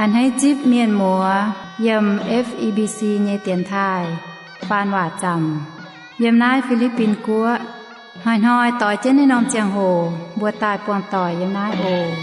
A'hneiv zipv mienh muoz yiem F E B C nyei dienx taaih faan waac zaamc yiem naaiv Fi^li^bin Guoqv. Hnoi-hnoi doix jienv naaiv norm ziangh hoc mbuo daaih buangh doic yiem naaiv oc.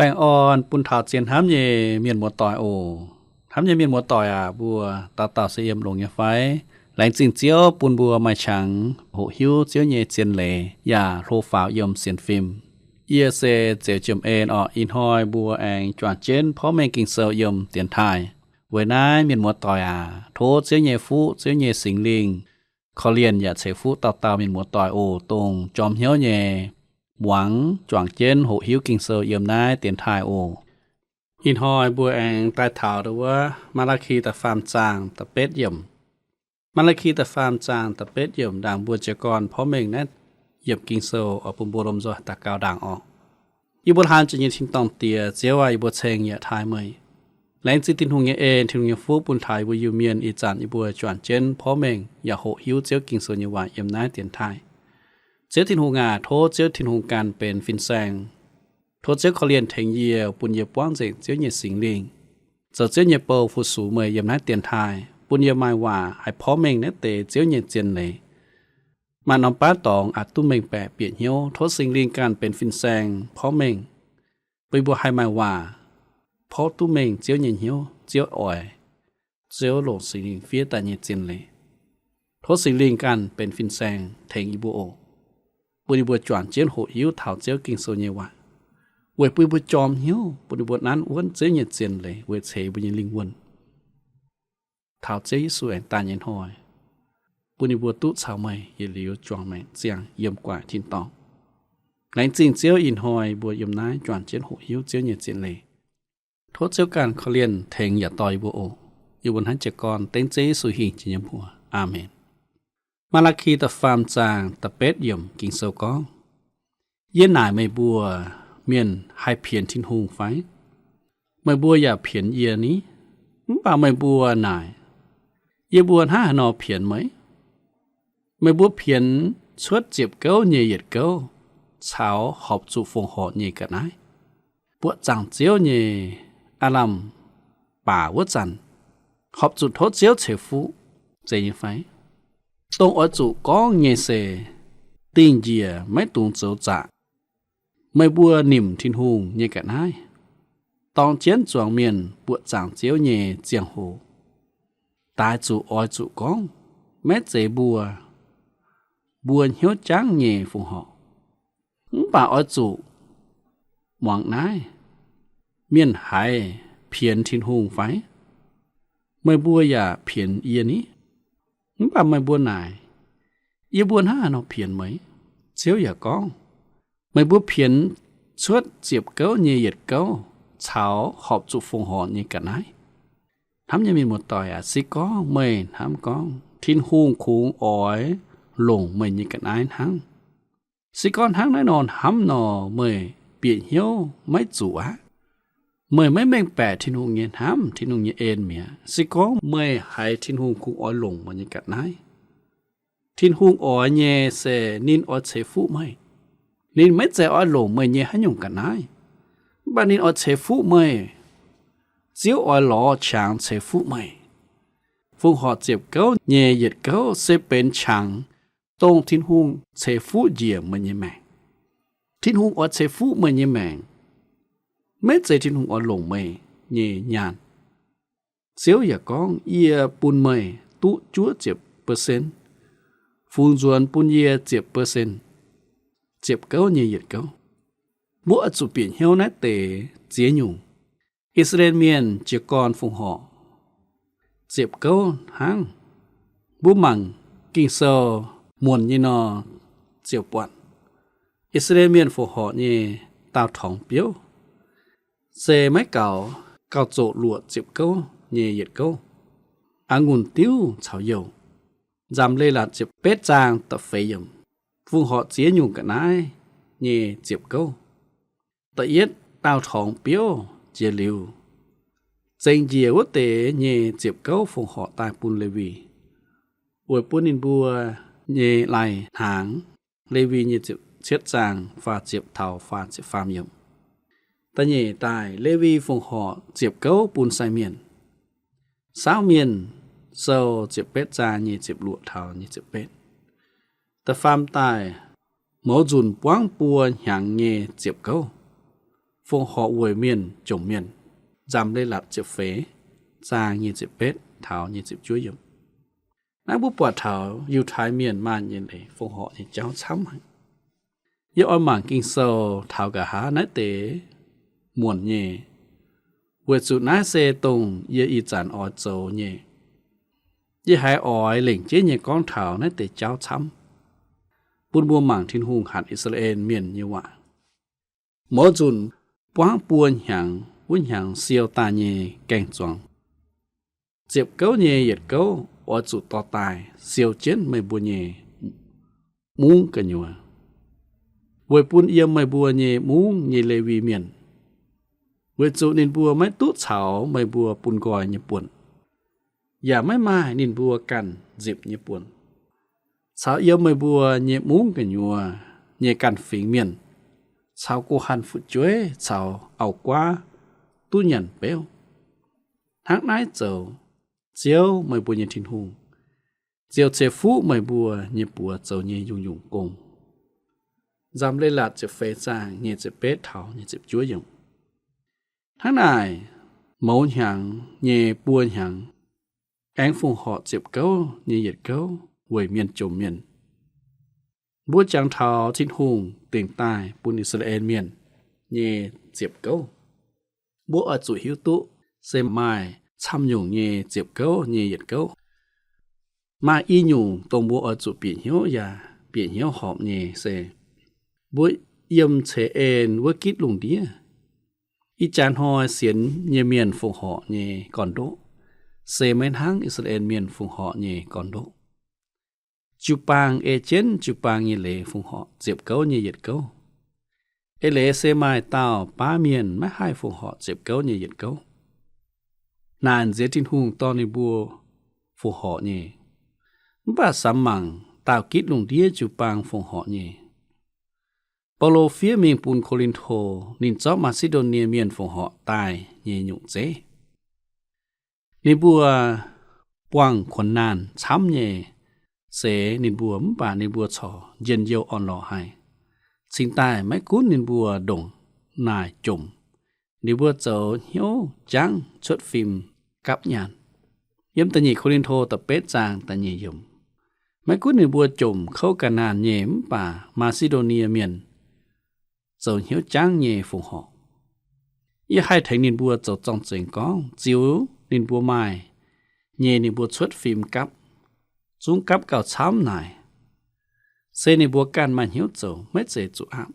Baengh orn bun taux zien hnamv nyei mienh muoz-doic oc. Hnamv nyei mienh muoz-doic aac, mbuo dauh dauh se yiem longx nyei fai? Laengz zingh Ziouv bun mbuo maaih qangx hoqc hiuv Ziouv nyei zien leiz yaac hlo faaux yiem sienx fim. Yie se Zeux Jiem En orqc. Ih hnoi mbuo aengx juangc jienv porv mengh Ging-Sou yiem dienx taaih. Weic naaiv mienh muoz-doic aac, tov Ziouv nyei fuqv, Ziouv nyei Singx Lingh korv-lienh yaac ceix fuqv dauh dauh mienh muoz-doic oc, dongh jorm hnyouv nyei muangx juangc jienv hoqc hiuv Ging-Sou yiem naaiv dienx taaih oc. Ih hnoi mbuo aengx daaih taux ndau wuov Maa^laa^ki da'faam zaang da'betv yiemc. Maa^laa^ki da'faam zaang da'betv yiemc. Ndaangc mbuo jiez gorn porv mengh naaiv yiemc Ging-Sou oix bun mbuo lomh nzoih daux gaux ndaangc orqc. Yie mbuo hlaang jiex nyei tin-dorngh Diex, Ziouv aac, yie mbuo ceng yaac taaih meih. Laengz zingh Tin-Hungh nyei en, Tin-Hungh nyei fuqv bun taux yie mbuo Iu-Mienh ih zanc yie mbuo juangc jienv porv mengh yaac hoqc hiuv Ziouv Ging-Sou nyei waac yiem naaiv dienx taaih. Ziouv Tin-Hungh aac, tov Ziouv Tin-Hungh ganh benx fin-saeng. Tov Ziouv korv-lienh tengx yie, bun yie buangv nzengc Ziouv nyei Singx Lingh, zoux Ziouv nyei bou fu-sux meih yiem naaiv dienx taaih, bun yie maaih waac haih porv mengh naaiv deix Ziouv nyei zien leiz. Maaih norm baav dorngx aqc duqv mengh baeqc bieqc hnyouv. Tov Singx Lingh ganh benx fin-saeng porv mengh, bun yie mbuo haih maaih waac porv duqv mengh Ziouv nyei hnyouv, Ziouv oix, Ziouv longc Singx Lingh fiev daaih nyei zien leiz. Tov Singx Lingh ganh benx fin-saeng tengx yie mbuo oc, bun yie mbuo juangc jienv hoqc hiuv taux Ziouv Ging-Sou nyei waac, weic bun yie mbuo jorm hnyouv, bun yie mbuo nanv wuonv Ziouv nyei zien leiz weic ceix mbuo nyei lingh wuonh. Taux Ziouv Yesu aengx daaih nyei hnoi, bun yie mbuo duqv caux meih yietc liuz juangc maengc ziangh yiem gu'nguaaic tin-dorngh. Laengz zingh Ziouv, ih hnoi mbuo yiem naaiv juangc jienv hoqc hiuv Ziouv nyei zien leiz. Tov Ziouv ganh korv-lienh tengx yaac dorh yie mbuo oc. Yie mbuo hnangv jiez gorn dengv Ziouv Yesu hingh jiex nyei mbuox. Aamen. Maa^laa^ki da'faam zaang da'betv yiemc Ging-Sou gorngv, Yie naaic meih mbuo mienh haih pienx Tin-Hungh fai? Meih mbuo yaac pienx yie ni? Mv baac meih mbuo naaic, yie mbuo hnangv haaix nor pienx meih? Meih mbuo pienx cuotv ziepc gouv nyei yietc gouv caux horpc zuqc fongc horc nyei ga'naaiv. Buoqc zaangc Ziouv nyei aav lamh baac wuov zanc, horpc zuqc tov Ziouv ceix fuqv, zeiz nyei fai? Dongh oix zuqc gorngv nyei se, dingh njiec maiv dungx zoux zaqc. Meih mbuo nimc Tin-Hungh nyei ga'naaiv, dorng jienv zuangx mienh buoqc zaangc Ziouv nyei ziangh hoc, daaix zuqc oix zuqc gorngv, maiv zeiz mbuo, mbuo hnyouv jangv nyei fongc horc. Mv baac oix zuqc muangx naaiv, mienh haiz pienx Tin-Hungh fai? Meih mbuo yaac pienx yie ni? Mv baac meih mbuo naaic, yie mbuo hnangv haaix nor pienx meih? Ziouv yaac gorngv, meih mbuo pienx cuotv ziepc gouv nyei yietc gouv caux horpc zuqc fongc horc nyei ga'naaiv. Hnamv nyei mienh muoz-doic aac, se gorngv meih hnamv gorngv Tin-Hungh kungx oix longc meih nyei ga'naaiv hnangv, se gorngv hnangv naaiv nor hnamv nor, meih bieqc hnyouv maiv zuqc aqv. Meih maiv mengh baeqc Tin-Hungh nyei hnamv, Tin-Hungh nyei en mi'aqv. Se gorngv meih haiz Tin-Hungh kungx oix longc meih nyei ga'naaiv, Tin-Hungh oix nyei se ninh oix ceix fuqv meih. Ninh maiv zeiz oix longc meih nyei haaix nyungc ga'naaiv, mv baac ninh oix ceix fuqv meih. Ziouv oix lorz qangx ceix fuqv meih. Fongc horc ziepc gouv nyei yietc gouv se benx qangx, dongh Tin-Hungh ceix fuqv njiec meih nyei maengc. Tin-Hungh oix ceix fuqv meih nyei maengc, maiv zeiz Tin-Hungh oix longc meih nyei nyaanh. Ziouv yaac gorngv, yie bun meih duqv juov ziepc percent, fungx nzuonx bun yie ziepc percent, ziepc gouv nyei yietc gouv. Mbuo oix zuqc bieqc hnyouv naaiv deix ziex nyungc. I^saa^laa^en Mienh jiez gorn fongc horc ziepc gouv hnangv. Mbuo mangc Ging-Sou muonc nyei nor ziouc buatc, I^saa^laa^en Mienh fongc horc nyei daauh torngx biouv se maiv gaux gauh zoqc luoqc ziepc gouv nyei yietc gouv, a'ngunc diuv caux youh. Nzamc Leiz-Latc ziepc betv zaang da'feix yiemc, fongc horc ziex nyungc ga'naaiv nyei ziepc gouv. Da'yietv daauh torngx biouv jiex liuz, zengc njiec wuov deix nyei ziepc gouv fongc horc daaih bun Lewi, weic bun ninh mbuo nyei lai-hnaangx. Lewi nyei ziepc cietv zaang faah ziepc taux faah ziepc faam yiemc. Da'nyeic daaih Lewi fongc horc ziepc gouv bun sai mienh. Saauv Mienh Sou ziepc betv zaang nyei ziepc luoqc taux nyei ziepc betv. Da'faam daaih mouz nzunc buangv buo hnyangx nyei ziepc gouv, fongc horc weic mienh jomc mienh. Nzamc Leiz-Latc ziepc feix. zaang nyic ziepc betv taux nyic ziepc juov yiemc. Naaiv mbuo buatc taux Yiutai Mienh maaih nyei leiz fongc horc nyei jauv camv haic. Yie oix mangc Ging-Sou taux nqa'haav naaiv deix muonc nyei, weic zuqc naaiv se dongh yie ih zanc oix zoux nyei. Yie haiz oix lengc jeiv nyei gorngv taux naaiv deix jauv camv, bun mbuo mangc Tin-Hungh hatc I^saa^laa^en Mienh nyei waac. Mouz nzunc buangv buo hnyangx, wuov hnyangx siou daaih nyei gaeng zuangx, ziepc gouv nyei yietc gouv oix zuqc dorh daaih siou jienv meih mbuo nyei mungv gu'nyuoz, weic bun yiem meih mbuo nyei mungv nyei Lewi Mienh, weic zuqc ninh mbuo maiv duqv caux meih mbuo bun nqoi nyei buonc, yaac maiv maaih ninh mbuo ganh nzipc nyei buonc, caux yiem meih mbuo nyei mungv gu'nyuoz nyei ganh fingx mienh, caux guh hanh fu'jueiv caux auv-guaav duqv nyanc beuv. Hnangv naaiv zoux, Ziouv, meih mbuo nyei Tin-Hungh, ziouc ceix fuqv meih mbuo nyei buoz zoux nyei nyungc-nyungc gong. Nzamc Leiz-Latc ziepc feix zaang nyic ziepc betv taux nyic ziepc juov yiemc. Hnangv naaic, mouz hnyangx nyei buo hnyangx aengx fongc horc ziepc gouv nyei yietc gouv weic mienh jomc mienh. Mbuo jangx taux Tin-Hungh dingc daaih bun I^saa^laa^en Mienh nyei ziepc gouv, mbuo oix zuqc hiuv duqv se maaih camv nyungc nyei ziepc gouv nyei yietc gouv. Maaih i nyungc dongh mbuo oix zuqc bieqc hnyouv yaac bieqc hnyouv horpc nyei se, mbuo yiem ceix en wuov gitv lungh ndiev, ih jaax hnoi sienx nyei mienh fongc horc nyei gorn-ndoqv se maiv hnangv I^saa^laa^en Mienh fongc horc nyei gorn-ndoqv. Jiu-baang ei jienv jiu-baang nyei leiz fongc horc ziepc gouv nyei yietc gouv. Eix leiz se maaih dauh baav mienh maiv haih fongc horc ziepc gouv nyei yietc gouv. Naaic nziex Tin-Hungh dorh ninh mbuo fongc horc nyei. Mv baac samx mangc dauh gitv lungh ndiev jiu-baang fongc horc nyei. Baulo fiev mingh bun Ko^lin^to, ninh zorqv Maa^si^ndo^nie Mienh fongc horc daaih nyei nyungc zeiv. Ninh mbuo buangh kuonx naanh camv nyei seix ninh mbuo, mv baac ninh mbuo corc njien-youh orn-lorqc haic. Cingx daaih maiv gunv ninh mbuo ndongc naaic jomc, ninh mbuo zoux hnyouv jangv cuotv fim gapv nyaanh. Yiem da'nyeic Ko^lin^to da'betv zaang da'nyeic yiemc. Maiv gunv ninh mbuo jomc kouv ga'naanh nyei, mv baac Maa^si^ndo^nie Mienh zoux hnyouv jangv nyei fongc horc. Yie haih tengx ninh mbuo zoux zorng-zengx gorngv ziux ninh mbuo maaih nyei ninh mbuo cuotv fim gapv, zungv gapv gauh camv naaic, se ninh mbuo ganh maaih hnyouv zoux, maiv zeiz zuqc aapv.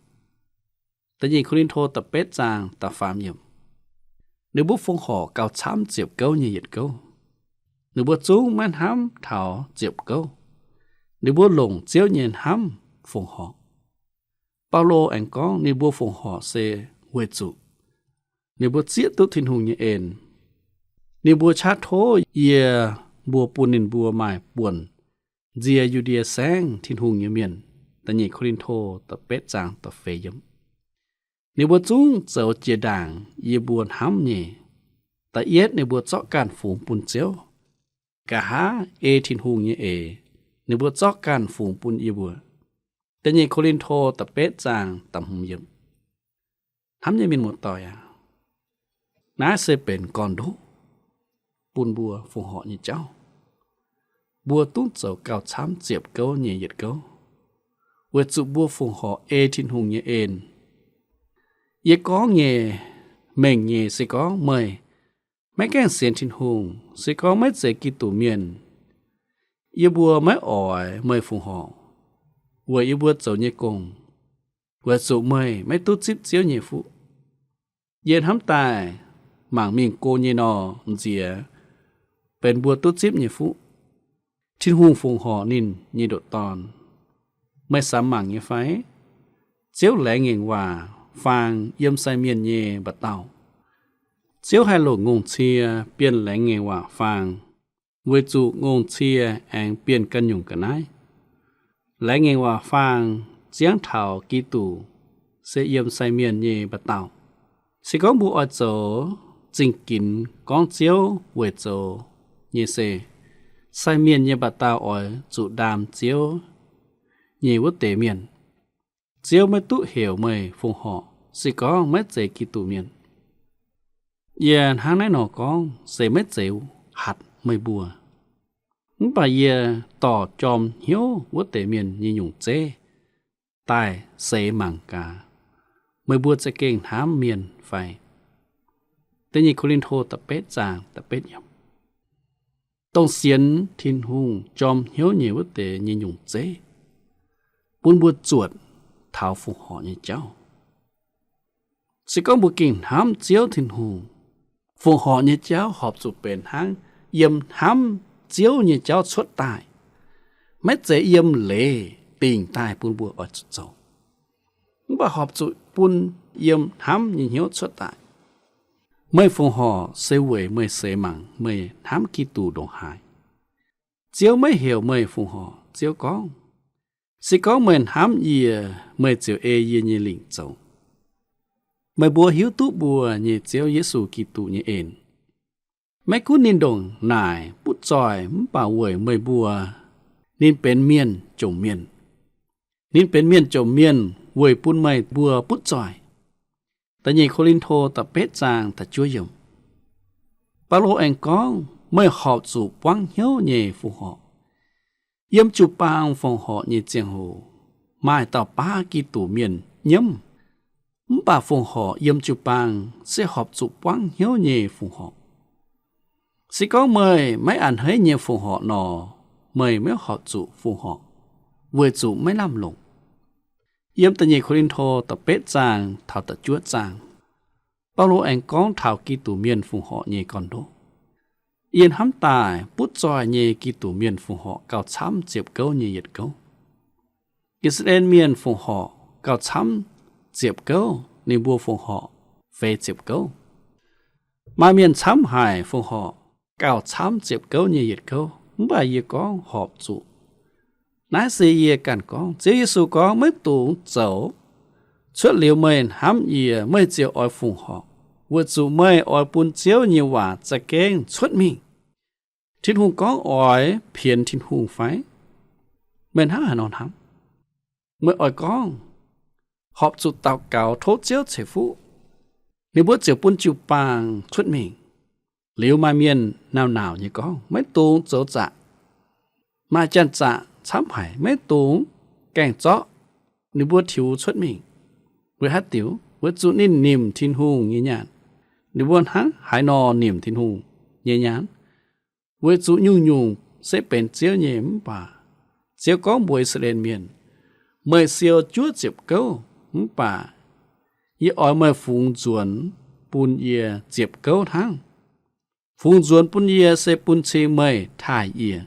Da'nyeic Ko^lin^to da'betv zaang da'faam yiemc. Ninh mbuo fongc horc gauh camv ziepc gouv nyei yietc gouv. Ninh mbuo zungv maiv hnamv taux ziepc gouv. Ninh mbuo longc Ziouv nyei hnamv fongc horc. Baulo aengx gorngv ninh mbuo fongc horc se weic zuqc ninh mbuo zieqv duqv Tin-Hungh nyei en. Ninh mbuo qaqv tov yie mbuo bun ninh mbuo maaih buonc nzie Yu^ndie Saengv Tin-Hungh nyei mienh. Da'nyeic Ko^lin^to da'betv zaang da'feix yiemc. Ninh mbuo zungv zoux jiex ndaangc yie mbuo hnamv nyei. Da'yietv ninh mbuo zorqv ganh fungx bun Ziouv. Nqa'haav ei Tin-Hungh nyei eix, ninh mbuo zorqv ganh fungx bun yie mbuo. Da'nyeic Ko^lin^to da'betv zaang da'hmz yiemc. Hnamv nyei mienh muoz-doic aac, naaiv se benx gorn-ndoqv bun mbuo fongc horc nyei jauv. Mbuo dungv zoux gauh camv ziepc gouv nyei yietc gouv, weic zuqc mbuo fongc horc ei Tin-Hungh nyei en. Yie gorngv nyei mengh nyei se gorngv meih maiv gaengh sienx Tin-Hungh, se gorngv maiv zeiz Giduc Mienh, yie mbuo maiv oix meih fongc horc weic yie mbuo zoux nyei gong, weic zuqc meih maiv duqv zipv Ziouv nyei fuqv. Yie hnamv daaih mangc mingh go nyei nor, m'nziex benx mbuo duqv zipv nyei fuqv. Tin-Hungh fongc horc ninh nyei ndoqc Dorn. Meih samx mangc nyei fai? Ziouv laengz ngaengc waac faang yiem sai mienh nyei mba'dauh. Ziouv haih longc ngongh cie bienh laengz ngaengc waac faang, weic zuqc ngongh cie aengx bienh ganh nyungc ga'naaiv. Laengz ngaengc waac faang ziangv taux Giduc se yiem sai mienh nyei mba'dauh. Se gorngv mbuo oix zoux zingh ginx gorngv Ziouv weic zoux nyei se, sai mienh nyei mba'dauh oix zuqc ndaam Ziouv nyei wuov deix mienh. Ziouv maiv duqv heuc meih fongc horc se gorngv maiv zeiz Giduc Mienh. Yie hnangv naaiv nor gorngv se maiv zeiz hatc meih mbuo, mv baac yie dorh jorm hnyouv wuov deix mienh nyei nyungc zeiv daaih seix mangc gaax, meih mbuo za'gengh hnamv mienh fai? Da'nyeic Ko^lin^to da'betv zaang da'betv yiemc. Dongh sienx Tin-Hungh jorm hnyouv nyei wuov deix nyei nyungc zeiv, bun mbuo zuotc taux fongc horc nyei jauv. Se gorngv mbuo gengh hnamv Ziouv Tin-Hungh, fongc horc nyei jauv horpc zuqc benx hnangv yiem hnamv Ziouv nyei jauv cuotv daaih, maiv zeiz yiem leiz dingc daaih bun mbuo oix zuqc zoux. Mv baac horpc zuqc bun yiem hnamv nyei hnyouv cuotv daaih. Meih fongc horc se weic meih seix mangc meih hnamv Giduc ndongc haaix. Ziouv maiv heuc meih fongc horc. Ziouv gorngv, se gorngv meih hnamv yie, meih ziouc ei yie nyei lingc zoux. Meih mbuo hiuv duqv mbuo nyei Ziouv Yesu Giduc nyei en. Maiv gunv ninh ndongc naaic butv zoih mv baac weic meih mbuo, ninh benx mienh jomc mienh. Ninh benx mienh jomc mienh weic bun meih mbuo butv zoih. Da'nyeic Ko^lin^to da'betv zaang da'juov yiemc. Baulo aengx gorngv meih horpc zuqc buangv hnyouv nyei fongc horc. Yiem jiu-baang fongc horc nyei ziangh hoc, maaih dauh baav Giduc mienh nyiemv. Mv baac fongc horc yiem jiu-baang se horpc zuqc buangv hnyouv nyei fongc horc. Se gorngv meih maiv a'hneiv nyei fongc horc nor, meih maiv horpc zuqc fongc horc, weic zuqc maiv lamh longc. Yiem da'nyeic Ko^lin^to da'betv zaang taux da'juov zaang, Baulo aengx gorngv taux Giduc mienh fongc horc nyei gorn-ndoqv. Yie hnamv daaih butv zoih nyei Giduc mienh fongc horc gauh camv ziepc gouv nyei yietc gouv. I^saa^laa^en Mienh fongc horc gauh camv ziepc gouv ninh mbuo fongc horc feix ziepc gouv. Maaih mienh camv haic fongc horc gauh camv ziepc gouv nyei yietc gouv, mv baac yie gorngv horpc zuqc. Naaiv se yie ganh gorngv. Ziouv Yesu gorngv, maiv dungx zoux. Cuotv liuz meih hnamv yie, meih ziouc oix fongc horc, weic zuqc meih oix bun Ziouv nyei waac za'gengh cuotv mingh. Tin-Hungh gorngv oix pienx Tin-Hungh fai? Meih hnangv haaix nor hnamv? Meih oix gorngv horpc zuqc daux gaux tov Ziouv ceix fuqv, ninh mbuo ziouc bun jiu-baang cuotv mingh. Liuz maaih mienh nauc-nauc nyei gorngv, maiv dungx zoux zaqc. Maaih janx-zaqc camv haic, maiv dungx gaengh zorqv ninh mbuo tiux cuotv mingh. Weic haaix diuc? Weic zuqc ninh nimc Tin-Hungh nyei nyaanh. Ninh mbuo hnangv haaix nor nimc Tin-Hungh nyei nyaanh? Weic zuqc nyungc-nyungc se benx Ziouv nyei mv baac. Ziouv gorngv mbuox I^saa^laa^en Mienh, meih siou juov ziepc gouv, mv baac yie oix meih fungx nzuonx bun yie ziepc gouv hnangv. Fungx nzuonx bun yie se bun cing meih taaih yie.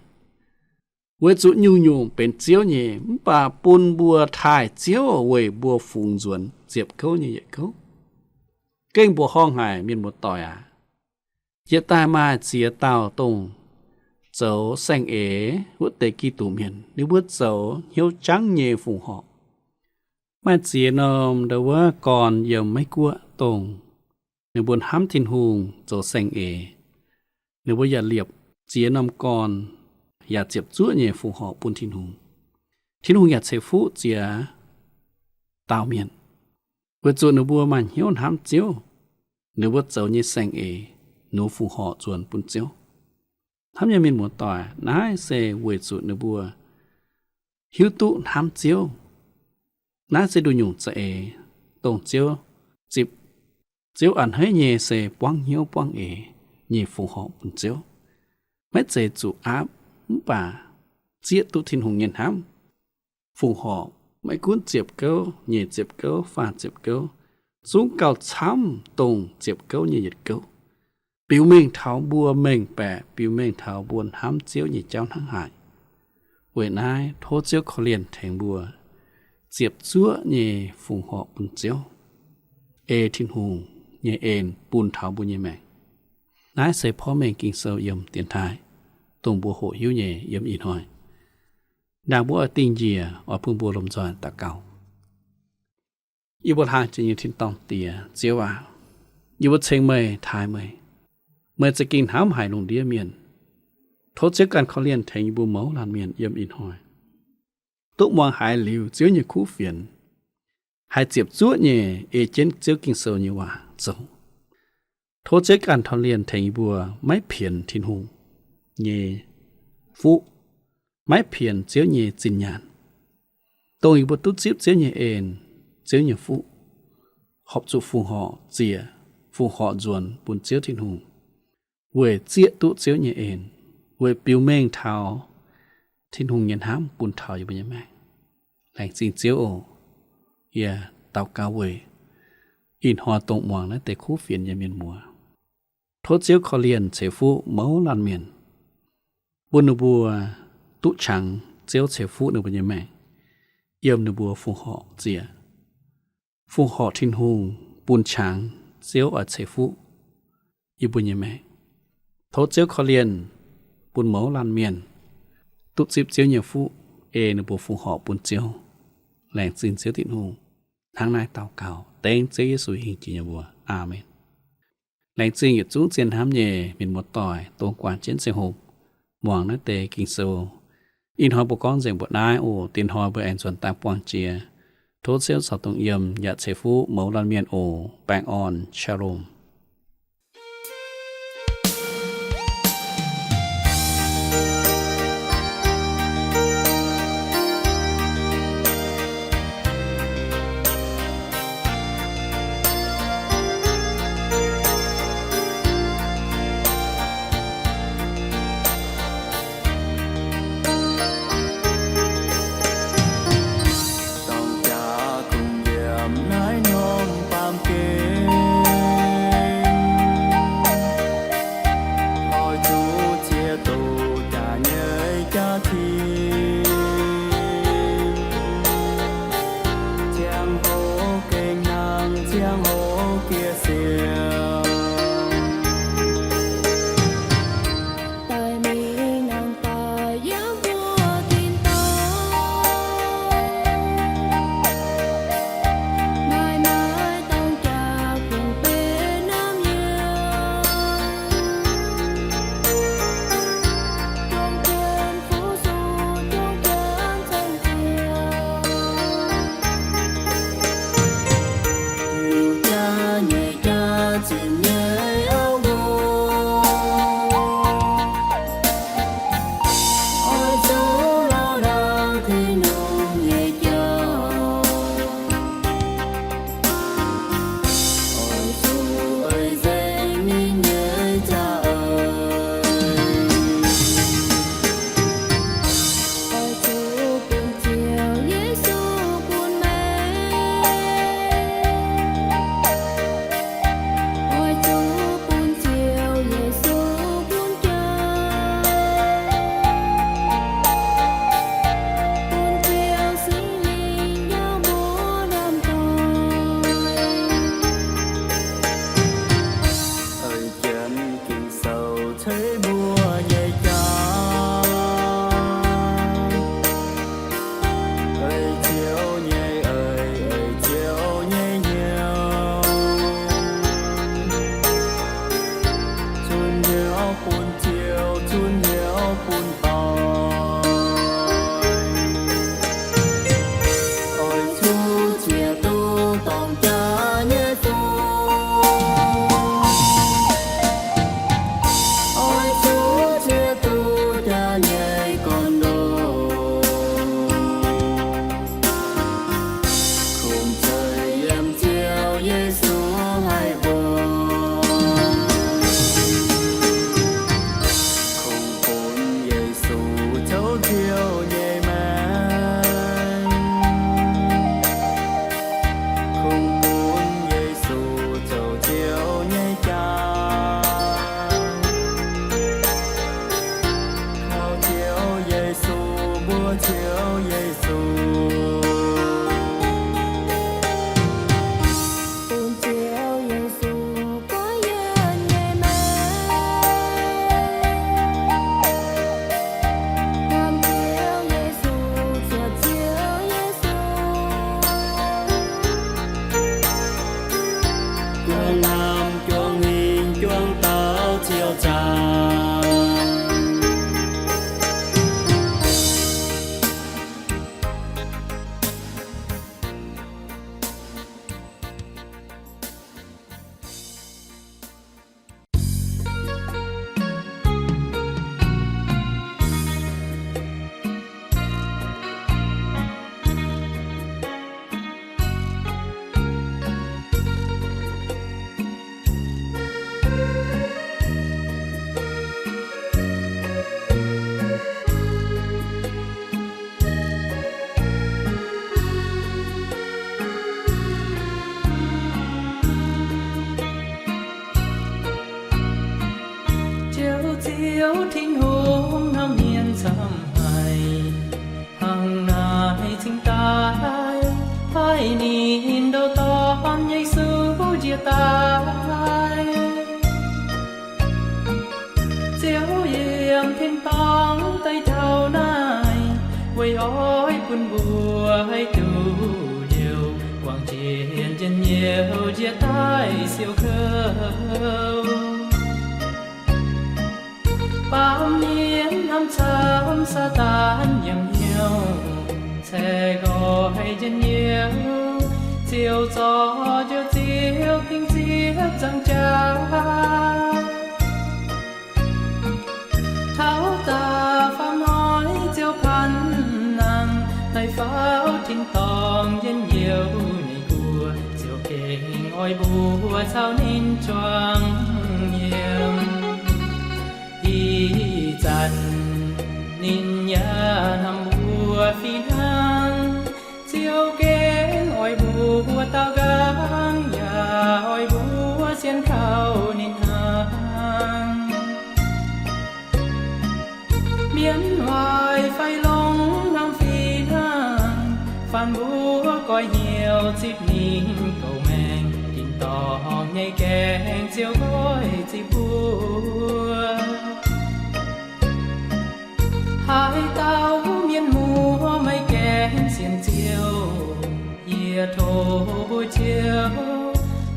Weic zuqc nyungc-nyungc benx Ziouv nyei, mv baac bun mbuo taaih Ziouv weic mbuo fungx nzuonx ziepc gouv nyei yietc gouv. Gengh mbuoqc horngh haic, mienh muoz-doic aac. Jiex daaih maaih ziex dauh dongh zoux saeng-eix wuov deix Giduc mienh, ninh mbuo zoux hnyouv jangv nyei fongc horc. Maaih ziex norm ndau wuov gorn yiem Meiv-Guoqv dongh ninh mbuo hnamv Tin-Hungh zoux saeng-eix. Ninh mbuo yaac liepc ziex norm gorn yaac ziepc zuoqv nyei fongc horc bun Tin-Hungh. Tin-Hungh yaac ceix fuqv ziex dauh mienh, weic zuqc ninh mbuo maaih hnyouv hnamv Ziouv, ninh mbuo zoux nyei saeng-eix, ninh mbuo fongc horc nzuonx bun Ziouv. Hnamv nyei mienh muoz-doic, naaiv se weic zuqc ninh mbuo hiuv duqv hnamv Ziouv. Naaiv se nduqc nyungc za'eix dongh Ziouv zipv. Ziouv a'hneiv nyei se buangv hnyouv buangv eix nyei fongc horc bun Ziouv. Maiv zeiz zuqc aapv, mv baac zieqv duqv Tin-Hungh nyei hnamv. Fongc horc maiv gunv ziepc gouv, nyic ziepc gouv, faah ziepc gouv, zungv gauh camv dongh ziepc gouv nyei yietc gouv. Biux mengh taux mbuo mengh baeqc, biux mengh taux mbuo hnamv Ziouv nyei jauv hnangv haaix. Weic naaiv tov Ziouv korv-lienh tengx mbuo ziepc zuoqv nyei fongc horc bun Ziouv, ei Tin-Hungh nyei en bun taux mbuo nyei maengc. Naaiv se porv mengh Ging-Sou yiem dienx taaih, dongh mbuo hoqc hiuv nyei yiem ih hnoi. Ndaangc mbuo oix dingh njiec, oix bun mbuo lomh nzoih daux gaux. Yie mbuo hlang jiex nyei tin-dorngh Diex, Ziouv aac, yie mbuo ceng meih, taaih meih. Meih za'gengh hnamv haic lungh ndiev mienh. Tov Ziouv ganh korv-lienh tengx yie mbuo mouz laanh mienh yiem ih hnoi duqv muangx haiz liuz Ziouv nyei kuv fienx, haih ziepc zuoqv nyei ei jienv Ziouv Ging-Sou nyei waac zoux. Tov Ziouv ganh taux lienh tengx yie mbuo maiv pienx Tin-Hungh nyei fuqv, maiv pienx Ziouv nyei zinh nyaanh, dongh yie mbuo duqv zipv Ziouv nyei en, Ziouv nyei fuqv, horpc zuqc fongc horc ziec, fongc horc nzuonx bun Ziouv Tin-Hungh, weic zieqv duqv Ziouv nyei en, weic biux mengh taux Tin-Hungh nyei hnamv bun taux yie mbuo nyei maengc. Laengz zingh Ziouv oc. Yie daux gaux weic ih hnoi dongh muangx naaiv deix kuv fienx nyei mienh muoz. Tov Ziouv korv-lienh ceix fuqv mouz laanh mienh, bun ninh mbuo duqv qangx Ziouv ceix fuqv ninh mbuo nyei maengc, yiem ninh mbuo fongc horc ziec, fongc horc Tin-Hungh, bun qangx Ziouv oix ceix fuqv yie mbuo nyei maengc. Tov Ziouv korv-lienh bun mouz laanh mienh duqv zipv Ziouv nyei fuqv, ei ninh mbuo fongc horc bun Ziouv. Laengz zingh Ziouv Tin-Hungh. Hnangv naaiv daux gaux dengv Ziouv Yesu hingh jiex nyei mbuox. Aamen. Laengz zingh yietc zungv zien hnamv nyei mienh muoz-doic dongh guangc jienv ziangh hoc muangx naaiv deix Ging-Sou. Ih hnoi mbuo gorngv nzengc mbuoqc naaiv oc. Diex hnoi mbuo aengx nzuonx daaih buangh jiex. Tov Ziouv caux dongh yiem yaac ceix fuqv mouz laanh mienh oc. Baengh orn, Shalom. Dorng jaax kungx yiem naaiv norm baamh gen. daaih, haih ninh ndoh dorn Yesu njiec daaih. Ziouv yiem tin-dorngh daaih taux naaiv, weic oix bun mbuo haih duqv liouh, guangc jiex njien-youh njiec daaih siou kouv. Baamh mienh hnamv camv Saadaan yiem hnyouv, ceix nqoi njien-youh, Ziouv zorc njoux Ziouv dingc ziepv nzaangc jaax. Taux da'faam hnoi Ziouv paanv nangh, daaih faaux tin-dorngh njien-youh nyei guoqv. Ziouv gengh oix mbuo caux ninh juangc yiem. Ih zanc ninh yaac hnamv mbuo fih hnangv. Ziouv gengh oix mbuo daaux nqaang, yaac oix mbuo sienx kaux ninh hnangv. Mienh waaic fai longx hnamv fih hnangv, faanh mbuo goiv hnyouv zipv ninh goux maengc, tin-dorngh nyei gaengh Ziouv goiv zipv mbuo. Haaix dauh mienh muoz maiv gaengh sienx Ziouv, yie tov mbuo Ziouv,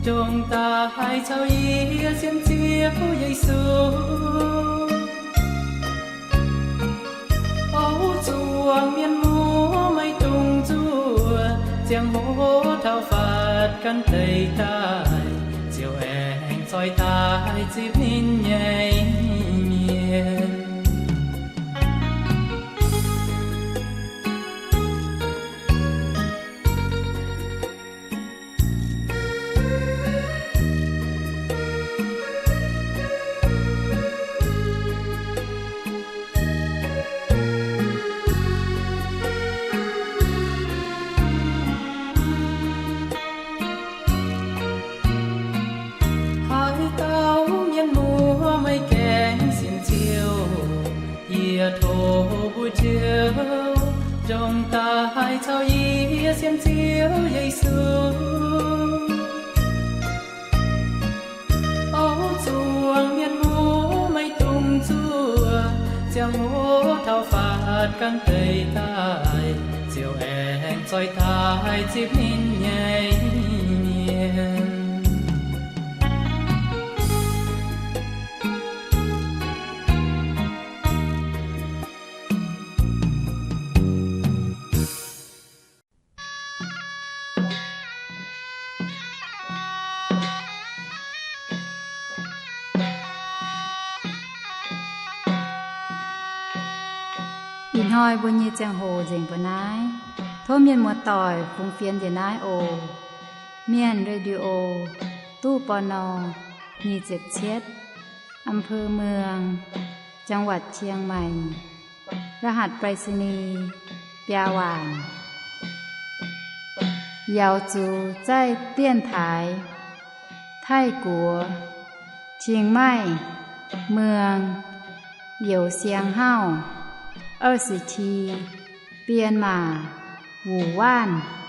jomc daaih caux yie sienx Ziouv Yesu. O zuangx mienh muoz maiv dungx zuov, ziangh hoc taux fatv ganh deix daaih, Ziouv aengx zoih daaih zipv ninh nyei mienh. Haaix dauh mienh muoz maiv gaengh sienx Ziouv, yie tov mbuo Ziouv, jomc daaih caux yie sienx Ziouv Yesu. O zuangx mienh muoz maiv dungx zuov, ziangh hoc taux fatv ganh deix daaih, Ziouv aengx zoih daaih zipv ninh nyei mienh. Ih hnoi mbuo nyei ziangh hoc nzengc mbuo naaiv. Tov mienh muoz-doic fungx fienx njiec naaiv oc. Mienh Radio, ตู้ ปณ. nyic ziepc cietv, อำเภอเมือง จังหวัดเชียงใหม่ รหัสไปรษณีย์ biaa waanc. Yaux zuqc zaih dienx taaix Taiv-Guoqv, Chiang Mai, เมือง Youh Siang Hauv, 二十七, Bienh Maac, Wuonh Waanc.